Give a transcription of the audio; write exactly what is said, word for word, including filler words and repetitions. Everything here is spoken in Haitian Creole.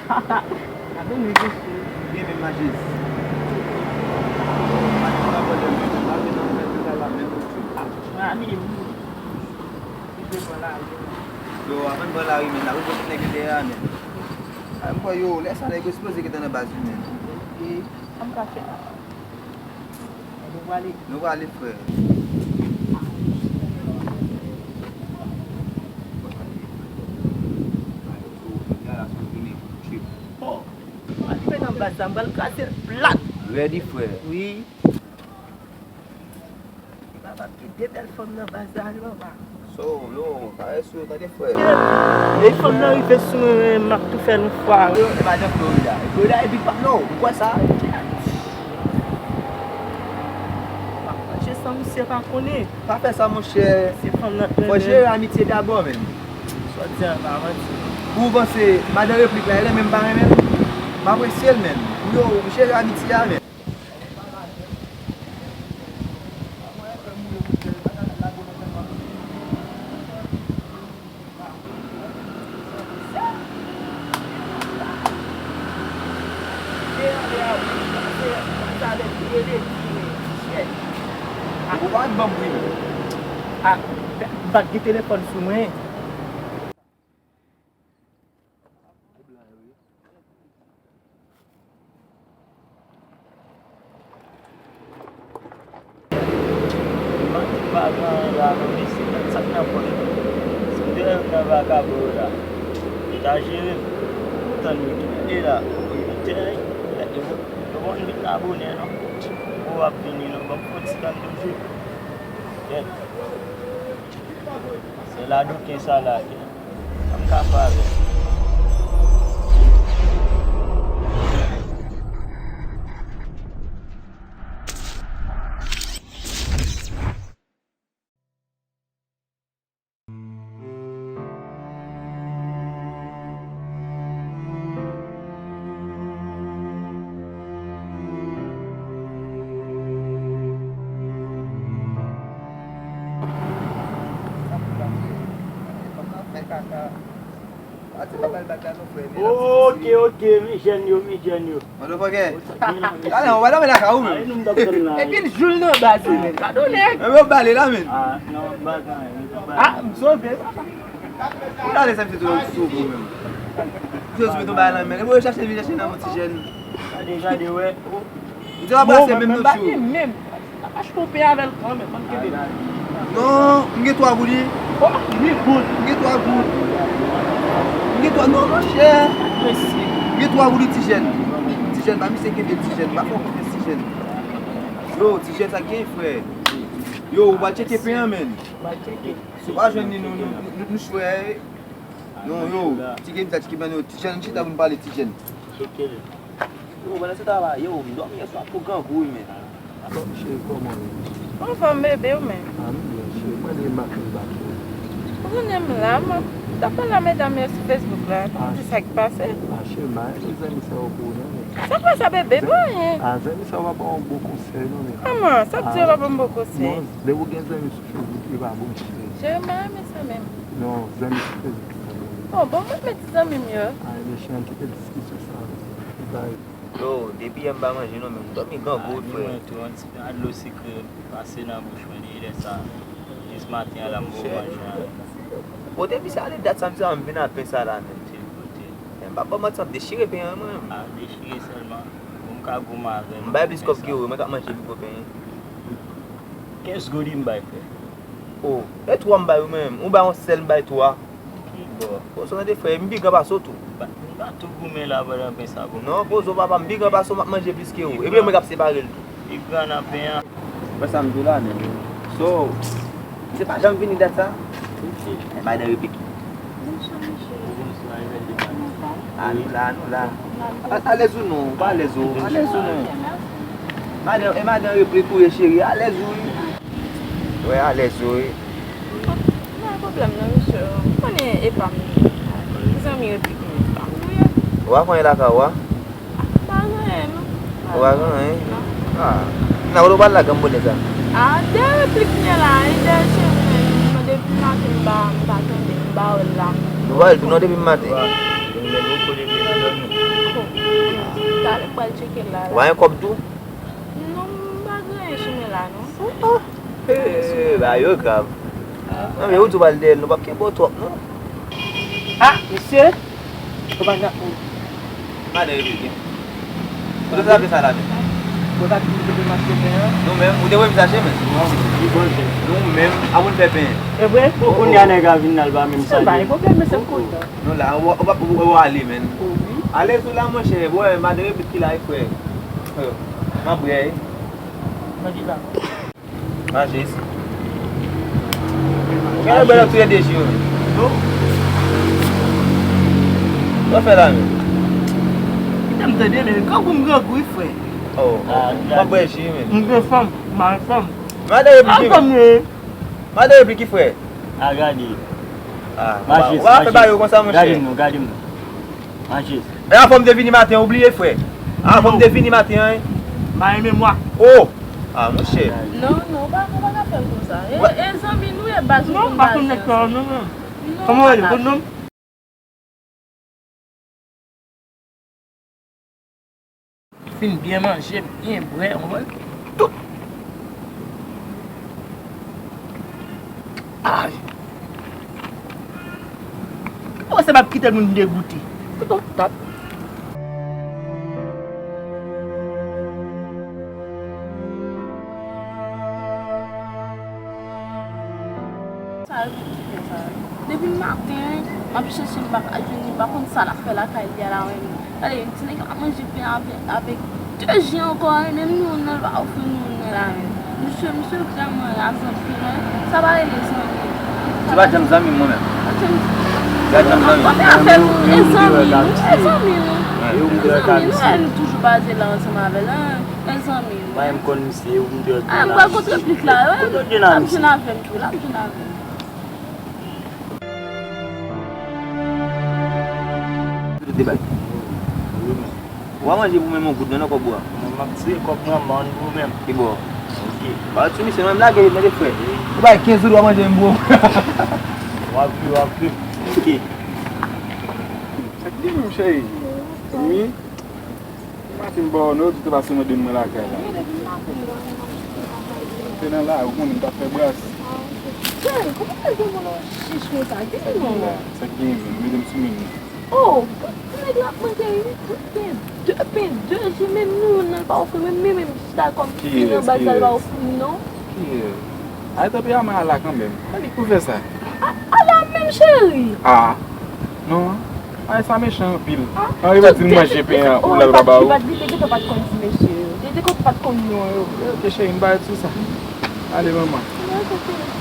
Gade nèg mesye. Byen menm mache. Mache pa pwoblèm menm. Pa vin nan menm bagay la menm. Mwen abiye wi. Li te pran lari. Yo, avan n pran lari menm, n ap repoze nèg yo dèyè a menm. A, m kwè yo, lè sa nèg yo sipoze gentan nan baz wi menm. E sa m ka fè la? Nou prale. Nou prale, frè. Oh, m pral rive nan baz la, m pral kraze l plat. Ready, frè. Wi. Papa, ki de bèl fanm nan baz la, wi, papa. So, yo, parèse yo, tande frè. Lè fanm nan rive sou mwen, m ap tou fè l yon fwa. Yo, e madan Florida. Florida e big pap non, ou kwè sa? M ap manje san misye pa konnen. Pa fè sa, monchè. Se fanm nan k renmen. Fò jere amitye dabò, menm. Sa w di a pa manti. Pou w panse, madan replik la, e renmen m pa renmen l? M apresye l, menm. Yo, jere amitye a, menm. Ou pa t ban m pri menm. Ah, m pa t gen telefòn sou mwen. Manti pa gen anyen la non mesye, gad sa k nan pòch mwen. Se dèyè m nan vakabon yo la. Yo ta jere m. Tann yo tou de la. Yo evite yo. Yo konn vin abone non. Ou ap vini non. Ban m fè yon ti tann toujou. Kèt. Se ladoken sa la. Sa m ka fè avè l? Sa pou l ap fè? Fè kaka. Pati pa ba l bak la non, frè, men l ap sezi. Ok, ok, men jèn yo, men jèn yo. Motherfucker. Ale, ou pa dòmi lakay ou menm. Epi l jou l nan baz li menm. Gad on nèg. Epi yo bale la menm. Ah, non, baz anyen, li pa bale. Ah, m sove. Gade sa misye tou sou ou menm. Misye sou tou bay la menm. Epi yo chache vin chache nan yon ti jèn. Gade, gade, wè. Misye pa brase menm non chou. Menm. Achte yon pen avè l kanmenm, ann kenbe. Non, m gen twa goud wi. Oh, li bon. M gen twa goud. M gen twa, non, monchè. M gen twa goud wi, ti jèn. Ti jèn, ba misye kenbe ti jèn. Pa fè konfyans ti jèn. Yo, ti jèn, sa k gen, frè? Yo, ou pral tcheke pen an, menn. Si w pa jwenn li, nou, nou, nou, nou, nou chwè. Non, yo, ti jèn, sa, ti jèn, yo, ti jèn, chita pou n pale, ti jèn. Yo, pandan se tan la, yo, m dòmi yè swa tou grangou wi, men. Bon, cheri, kòman w ye? Anfòm, bebe, ou menm? Ah, m byen, cheri. Mwen de maten m pa twò. Ou konnen m la, m t ap pale a medam yo sou Facebook la, pou m di sa k pase. Ah, cheri, m pa renmen zanmi sa yo pou ou non, men. Sa k pase, bebe? Pa anyen. Ah, zanmi sa yo pa ba w bon konsèy non, men. Kòman? Sa k di yo pa ban m bon konsèy? Non, depi w gen zanmi sou Facebook, yo pa bon, cheri. Cheri, m pa renmen sa menm. Non, zanmi sou Facebook, sa bon. Oh, bon, mwen met zanmi m yo. Ah, ebyen, cheri, ann kite diskisyon sa. Bye. Yo, depi yè m pa manje non, men m dòmi grangou wi, frè. Ah, ni mwen tou, yon ti pen a dlo sikre pase nan bouch mwen depi lè sa. Jis maten an la m poko manje anyen. Pote misye ale dat sa, misye m vin ak pen sa la menm. Pote, pote. Men m pa ba w manti, m ap dechire pen an mwen menm. Ah, dechire sèlman. Pou m ka goumen avè l. M bay plis kòb ke ou, mwen k ap manje pi gwo pen. Kenz goud wi m bay, frè. Oh, e twa m bay ou menm. Ou bay yon sèl, m bay twa. Ki bò? Poze w tande frè, m pi gran pase w tou. M pa tou goumen la pandan pen sa pou mwen. Non, poze w papa, m pi gran pase w, m ap manje plis ke ou. Epi mwen k ap separe l tou. Pi gran nan pen an. Wè sa m di w la menm. So, misye pa janm vini dat sa. E madan replik. Bonswa, mesye. Bonswa, Evelyn. Kòman w ye? Ah, nou la, nou la. A, alèz ou non, pa alèz ou. Alèz ou non. Madan, e madan replik ou ye, cheri, alèz ou wi. Wè, alèz ou wi. Bon, pa gen pwoblèm non, mesye. Ou konnen e pa m li ye. Zanmi replik mwen, e pa m li ye. Ou pa konn lakay ou a? Pa gen anyen non. Ou pa gen anyen? Non. Ah. Nan kote w pral la granm bonè sa? Ah, dèyè replik mwen la, e dèyè cheri mwen, depi maten m pa, m pa tande, m pa wè l la. Ou pa wè l tou non depi maten? Ou pa wè l tou non depi maten? Talè m pral tcheke l la, la. Ou pa gen kòb tou? Non, m pa gen anyen sou mwen la, non. Eee, bagay yo grav. Non, men ou tou pral dèyè l, nou p ap kenbe w twòp, non. Ah, mesye! Ou pa gen. Madan Repikin. Kote w t ap fè sa la menm? Mwen pa t vin kote mache pen an. Nou menm, ou te voye m chache, men. Non, li bon, chè. Nou menm, apre n fè pen. E vre? Bon, kounye a nèg la vin nan, l pa menm salye. Sa pa gen pwoblèm, men se m kontan. Nou la, w, w, w, w ale, menn. Ale sou la, monchè. Bwè, madan Repik ki la, wi, frè. M ap bwè, wi. Nan ki la? Mache isi. Gen lè bwè nan touye de ji yo, menn. Sa w fè la, menn? Kite m tande, menn. Grangou m grangou, wi, frè. Oh, m ap bwè ji, menn. M gen fanm, m pa gen fanm. Madan Repik, madan Repik ki frè. A gade. Ah, ou pa fè bagay yo konsa, monchè. Gade m non, gade m non. Mache. E anfòm te vini maten, ou bliye, frè. Anfòm te vini maten an, wi. M pa gen memwa. Oh! Ah, monchè. Non, non, ou pa, ou pa ka fè l konsa. E, e zanmi nou ye, baz, ou konn baz. Non, m pa konn nèg sa, non, non. Kòman w rele? Ou konn non m? Fin byen manje, byen bwè, ou konprann? Tout. Ay. Ou wè se m ap kite moun degoute. Tout yon tat. Sa yo ki fè sa. Depi maten, m ap chèche, m pa ka jwenn li, m pa konn sa l ap fè lakay li a la menm. Gade, ti nèg la ap manje pen avè-, avèk de ji ankò, menm nou menm nan, l pa ofri nou nan la menm. Misye, misye vrèman razan pi lwen. Sa pa rele zanmi. Se pa janm zanmi m, mwen menm. Pa janm zanmi. Anfè avè nou, e zanmi nou, e zanmi nou. E zanmi nou, e nou toujou baze la ansanm avè l, e zanmi nou. Mwen menm konn misye, ou m te. Ah, m pral kontre plik la, wi. Kote w jwenn avè m? L ap jwenn avè m tou, l ap jwenn avè m. Ou pa manje pou menm yon goud, non, nan kòb ou a. Mwen, m ap tire kòb mwen, m ban pou ou menm. Ki bò? Ok. Ba, ti misye, mwen, m lage li, mande frè. Ou bay kenz goud, w ap manje menm pou ou. W ap ri, w ap ri. Ok. Sa k gen menm, cheri? Wi. Maten m ba w non, ou di w te pase mande m mwen lakay la. Wi, depi maten m ba w non. Te nan lari, ou konnen m t ap fè bras. Ah, ok. Cheri, kòman w fè jwenn mwen nan chich konsa? Ki non? Sa k genyen menm? Mete m sou menm nan. Oh, nèg la ap mande wi, pen de, pen de ji, menm nou menm nan l pa ofri, menm, menm, menm chita kòm fi nan baz la, l pa ofri m non. Kiyès? Ay, tanpri, a mwen ala kanmenm. Annik pou fè sa. A, ala menm, cheri. Ah. Non. Ay, sa mechan anpil. Ah, ann rive di m manje pen an, ou la l pa ba ou. Li pa t, li te gentan pa t konn di mesye yo. Li te gentan pa t konn non yo. Ok, cheri, m pa ret sou sa. Ale, manman. Non, se fini.